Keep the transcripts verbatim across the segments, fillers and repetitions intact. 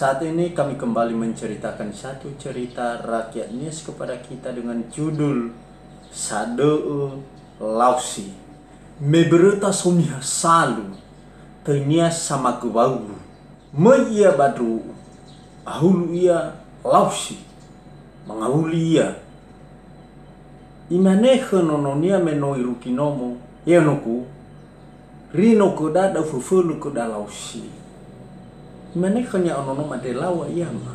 Saat ini kami kembali menceritakan satu cerita rakyat Nias kepada kita dengan judul Sadö'ö Laosi. Me böröta so niha salu, töinia samagö waulu. Möi ia ba ndru'u, ahulu ia Laosi, mangawuli ia. Imane khö nononia me no irugi nomo, "He onogu, rino khöda, da'u föfölö khöda Laosi." Imane khönia ono noma andre, "Laŵa ia, ma."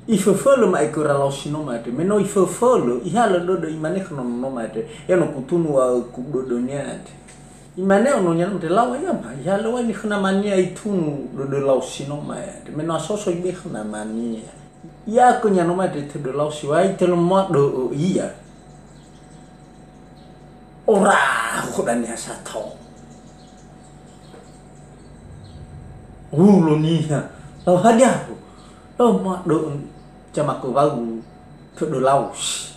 Iföfölö ma'ekö ra Laosi noma andre. Me no iföfölö, ihalö dödö, imane khö nono noma andre, "He onogu, tunu wa'ögu dödönia andre." Imane ononia noma andre, "Laŵa ia, ma." Ihalö wai ni khö namania itunu dödö Laosi noma andre. Me no asoso ibe khö namania. Ia'akö nia noma andre tödö Laosi, wai tölu moa dö'ö ia. Ora khöda niha sato. Ulo niha. Lau hadia ho? Lau ma dö'ö zamagö waulu tödö Laosi.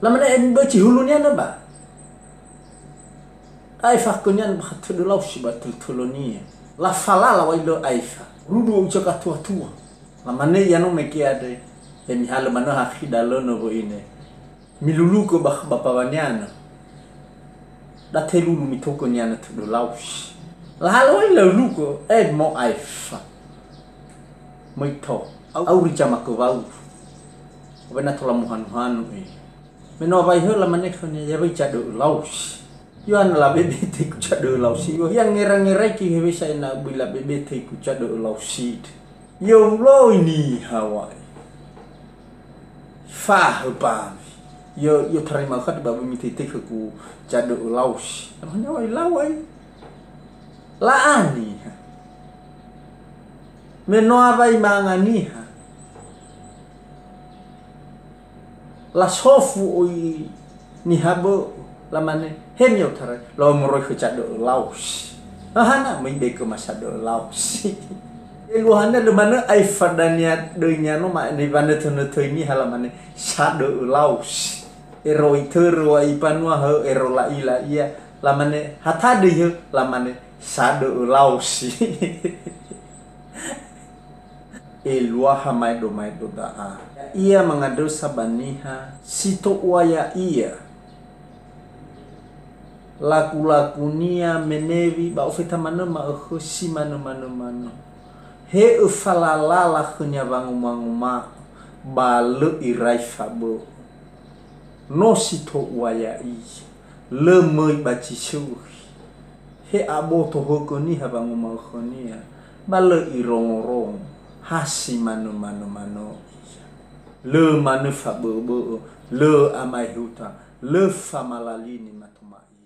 Lamane, "Embö zi hulunia na ba." Aefa khönia ba tödö Laosi ba tötölonia. Lafalala wai lö aefa. Rudu uca katua-tua. Lamane ia no mege andre, "He mihalö manö ha khida lönö wöine. Milulugö ba, ba baŵa nianö. Date lulu mitogö nianö tödö Laosi." Lahalö wai laulugö, e mo aefa. Möi to. Au-, auri zamagö waulu. Awena tola muhanu-hanu e. Me no awai hö lamane khönia, "Ya'aŵa zi dö'ö Laosi." Yohana labebe töigu zi dö'ö Laosi. Yo, ia ngera-ngeraigi hewisa ena'ö böi labebe töigu zi dö'ö Laosi. Yo, uloi niha wai. Fahö bawi. Yo, yo tarima'ö khöda ba böi mitete khögu zi dö'ö Laosi. Lamane wai, "Laŵa ia." La'a niha. Me no awai manga niha. Lasofu oi niha bö'ö, lamane, "He mi'otarai." Lau moroi khö zi dö'ö Laosi. Ahana, möi bekö ma zi dö'ö Laosi. Eluahania lö manö aefa dania döinia no ma niwanötö-nötöi niha, lamane, "Zi dö'ö Laosi." Ero itörö wa ibanua hö, ero la'ila ia, lamane, "Ha tadöi hö?" Lamane, "Zi dö'ö Laosi." Eluaha maedo-maedo da'a. Ya'ia mangandrösa ba niha si to'ua ya'ia. Lagu-lagunia menewi ba ofeta manö ma'ökhö si manö-manö manö. He öfalalala khönia wanguma-nguma'ö, ba lö irai fabö'ö. No si to'ua ya'ia, lö möi ba zi sökhi. He aboto högö niha wanguma'ö khönia, ba lö irongo-rongo, ha si manö-manö manö ia. Lö manö fabö'ö-bö'ö, lö amaehuta, lö famalalini matoma'i.